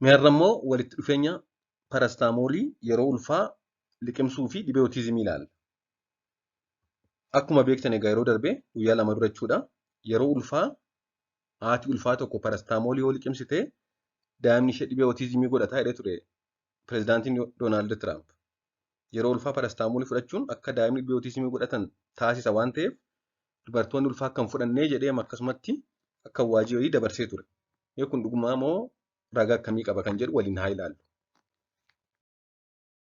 Mee har'a immoo walitti dhufeenya parastaamoolii yeroo ulfaa liqimsuu fi dhibee ootizimii ilaalla. Akkuma beektan egaa yeroo darbe guyyaa 2 dura jechuudha. Yeroo ulfaa haati ulfaa tokko parastaamoolii yoo liqimsite daa'imni ishee dhibee ootizimii godhata jedhee ture pirezidaantiin Doonaald Tiraamp. Yeroo ulfaa parastaamoolii fudhachuun akka daa'imni dhibee ootizimii godhatan taasisa waan ta'eef dubartoonni ulfaa akka hin fudhannee jedhee akkasumatti akka waajii wayii dabarsee ture. Mee kun dhugumaa moo ragaa akkamii qaba kan jedhu waliin haa ilaallu.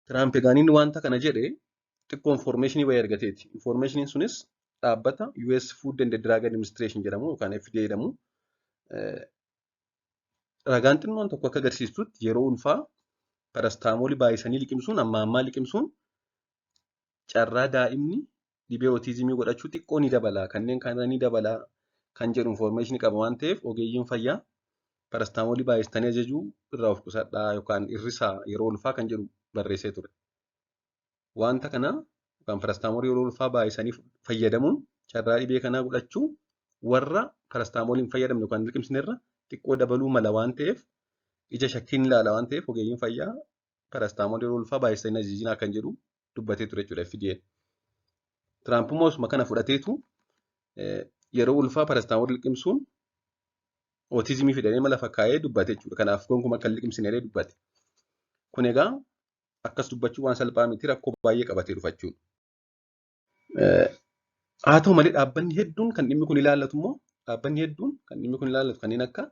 Tiraamp egaa inni wanta kana jedhe xiqqoo infoormeeshinii wayii argateeti. Infoormeeshiniin sunis dhaabbata US Food and Drug Administration jedhamu yookaan FDA jedhamu ragaan xinnoon tokko akka agarsiistutti yeroo ulfaa parastaamoolii baay'isanii liqimsuun amma ammaa liqimsuun carraa daa'imni dhibee ootizimii godhachuu xiqqoo ni dabala kanneen kana ni dabala kan jedhu infoormeeshinii qaba waan ta'eef ogeeyyiin fayyaa parastaamoolii baay'istanii ajajuu irraa of qusadhaa yookaan hir'isaa yeroo ulfaa kan jedhu barreessee ture. Wanta kana yookaan parastaamoolii yeroo ulfaa baay'isanii fayyadamuun carraa dhibee kanaa godhachuu warra parastaamoolii hin fayyadamne yookaan liqimsine irra xiqqoo dabaluu mala waan ta'eef ija shakkiin ilaala waan ta'eef ogeeyyiin fayyaa parastaamoolii yeroo ulfaa baay'isanii ajajinaa kan jedhu dubbatee ture jechuudha FDA'n. Tiraamp immoo osuma kana fudhateetu yeroo ulfaa parastaamoolii liqimsuun ootizimii fidanii mala fakkaa'ee dubbate jechuudha. Kanaaf gonkumaa akka hin liqimsine jedhee dubbate. Kun egaa akkas dubbachuu waan salphaa miti, rakkoo baay'ee qabatee dhufa jechuudha. Haa ta'u malee dhaabbanni hedduun kan dhimmi kun ilaallatu immoo dhaabbanni hedduun kan dhimmi kun ilaallatu kanneen akka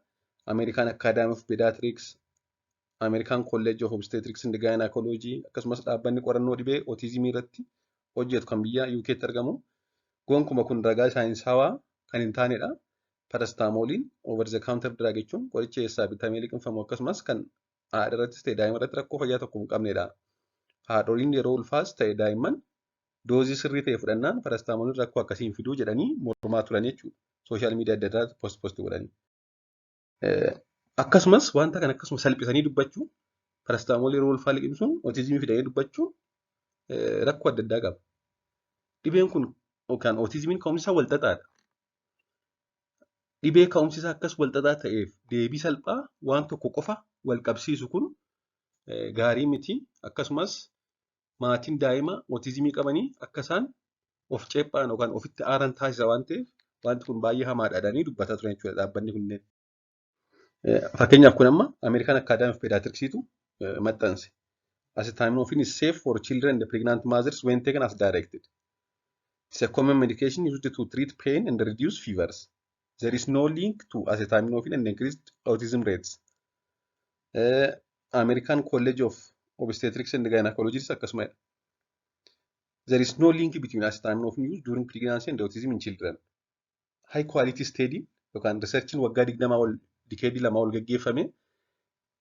American Academy of Pediatrics, American College of Obstetrics and Gynecology akkasumas dhaabbanni qorannoo dhibee ootizimii irratti hojjetu kan biyya UK'tti argamu gonkuma kun ragaa saayinsaawaa kan hin taanedha. Parastaamooliin over the counter drug jechuun qoricha eessaa bitamee liqimfamu akkasumas kan haadha irrattis ta'e daa'ima irratti rakkoo fayyaa tokko hin qabnedha. Haadholiin yeroo ulfaas ta'e daa'imman doozii sirrii ta'e fudhannaan parastaamooliin rakkoo akkasii hin fiduu jedhanii mormaa turan jechuudha. Social media adda addaa post post godhanii. Akkasumas wanta kana akkasuma salphisanii dubbachuu, parastaamoolii yeroo ulfaa liqimsuun ootizimii fidanii dubbachuun rakkoo adda addaa qaba. Dhibeen kun yookaan ootizimiin ka'umsi isaa wal xaxaadha. Dhibee ka'umsi isaa akkas wal xaxaa ta'eef deebii salphaa waan tokko qofa wal qabsiisu kun gaarii miti. Akkasumas maatiin daa'ima ootizimii qabanii akka isaan of ceephaan yookaan ofitti aaran taasisa waan ta'eef wanti kun baay'ee hamaadha jedhanii dubbataa turan jechuudha dhaabbanni kunneen. Fakkeenyaaf kun amma American Academy of Pediatricsiitu maxxanse. Acetaminophen is safe for children and pregnant mothers when taken as directed. It's a common medication used to treat pain and reduce fevers. There is no link to acetaminophen and increased autism rates. American College of Obstetrics and Gynecologists akkasumadha. There is no link between acetaminophen use during pregnancy and autism in children. High quality study yookaan researchiin waggaa 20 ol, decade 2 ol gaggeeffame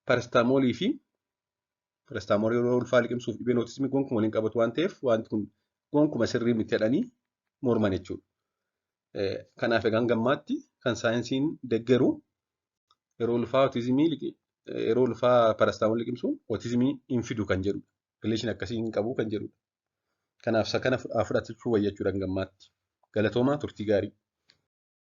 parastaamoolii fi parastaamoolii yeroo ulfaa liqimsuuf dhibeen ootismii gonkumaa waliin qabatu waan ta'eef wanti kun gonkuma sirrii miti jedhanii morman jechuudha. Kanaaf egaa gammaatti kan saayinsiin deeggaru yeroo ulfaa ootizimii yeroo ulfaa parastaamoolii liqimsuun ootizimii hin fidu kan jedhudha. Relation akkasii hin qabu kan jedhudha. Kanaaf isa kana fudhachuu wayya jechuudha gammaatti. Galatoomaa, turtii gaarii.